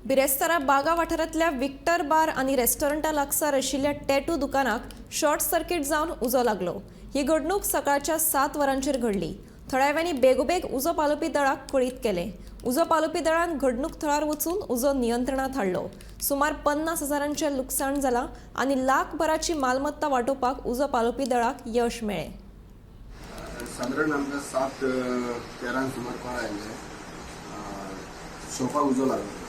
बिरेस्तारा बागा वाठारांतल्या Victor bar आनी रेस्टॉरंटा लागसार आशिल्ल्या टॅटू दुकानाक शॉर्ट सर्किट जावन उजो लागलो. ही घडणूक सकाळच्या 7 वरांचेर घडली. थळाव्यांनी बेगोबेग उजो पालोवपी दळाक कळीत केलें. उजो पालोवपी दळान घडणूक थळार वचून उजो नियंत्रणात हाडलो. सुमार 50 हजारांचें लुकसाण जालां आनी लाखभराची मालमत्ता वाटोवपाक उजो पालोवपी दळाक यश मेळ्ळें. सादारण आमकां 7:13 सुमार कॉल आयिल्ले, शॉपाक उजो लागलो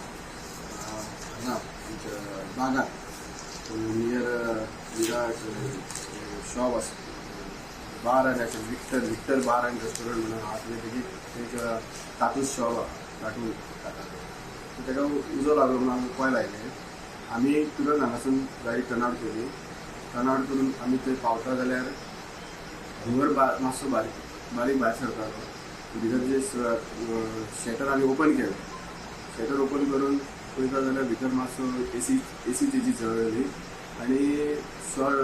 हांगा आमच्या बागात, नियर विराट शॉप आसा, बार आनी अशें विक्टर बार आनी रेस्टॉरंट म्हणून आहा. थंय तेजी एक तातूंत शॉप आहा, तातूंत ताका तेका उजो लागलो म्हणून आमकां कॉल आयले. आमी तुरंत हांगासून गाडी टर्न आवट केली. टर्न आवट करून आमी थंय पावता जाल्यार धुंवर मातसो बारीक बारीक भायर सरतालो. भितर जे शटर आमी ओपन केलें. शटर ओपन करून पळयता जाल्यार भितर मातसो एसी तेजी जळ्ळी आनी शॉर्ट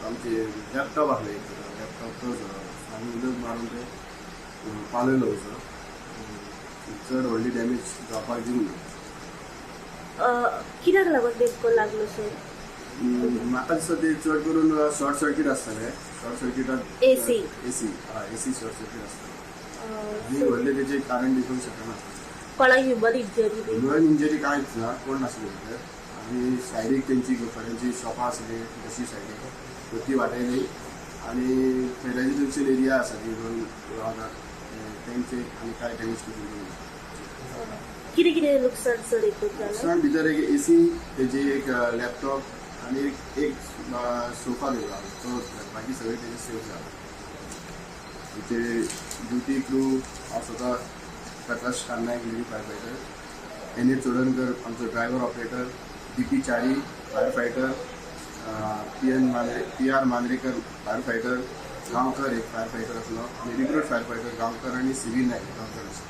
आमचे लॅपटॉप आसले, एक लॅपटॉप तो जळ्ळो. आमी उदक मारून ते पालयलो उजो. चड व्हडली डॅमेज जावपाक दिवंक ना. कित्याक लागून नेमको लागलो सर? म्हाका दिसता ते चड करून शॉर्ट सर्कीट आसतले, शॉर्ट सर्किटात. AC. AC, हय, एसी शॉर्ट सर्कीट आसतले आनी व्हडलें तेजें कारण दिसूंक शकना. कोणाक ह्युमन इंजरी बी? ह्युमन इंजरी कांयच ना, कोण नासले भितर. आनी सायडीक तेंची थोड्यांची शॉपां आसली तशी सायडीक ती वाटयली आनी थंय रेजिडेन्शियल एरिया आसा, ती दोन रावतात तेंचे आनी कांय डॅमेज करून. कितें कितें लुकसाण सर एकूण जालां? नुकसान भितर एक एसी, तेजी एक लॅपटॉप आनी एक एक सोफा दिला तो, बाकी सगळे तेजे सेफ जाला. आमचे ड्युटी क्रू, हांव स्वता Prakash Naik, lady fire fighter, N A Chodankar आमचो driver operator, D P Chari fire fighter, P N Mandre, P R Mandrekar fire fighter, Gaonkar एक फायर फायटर आसलो आनी रिक्रूट फायर फायटर गांवकर आनी सिव्हील नायक गांवकर आसलो.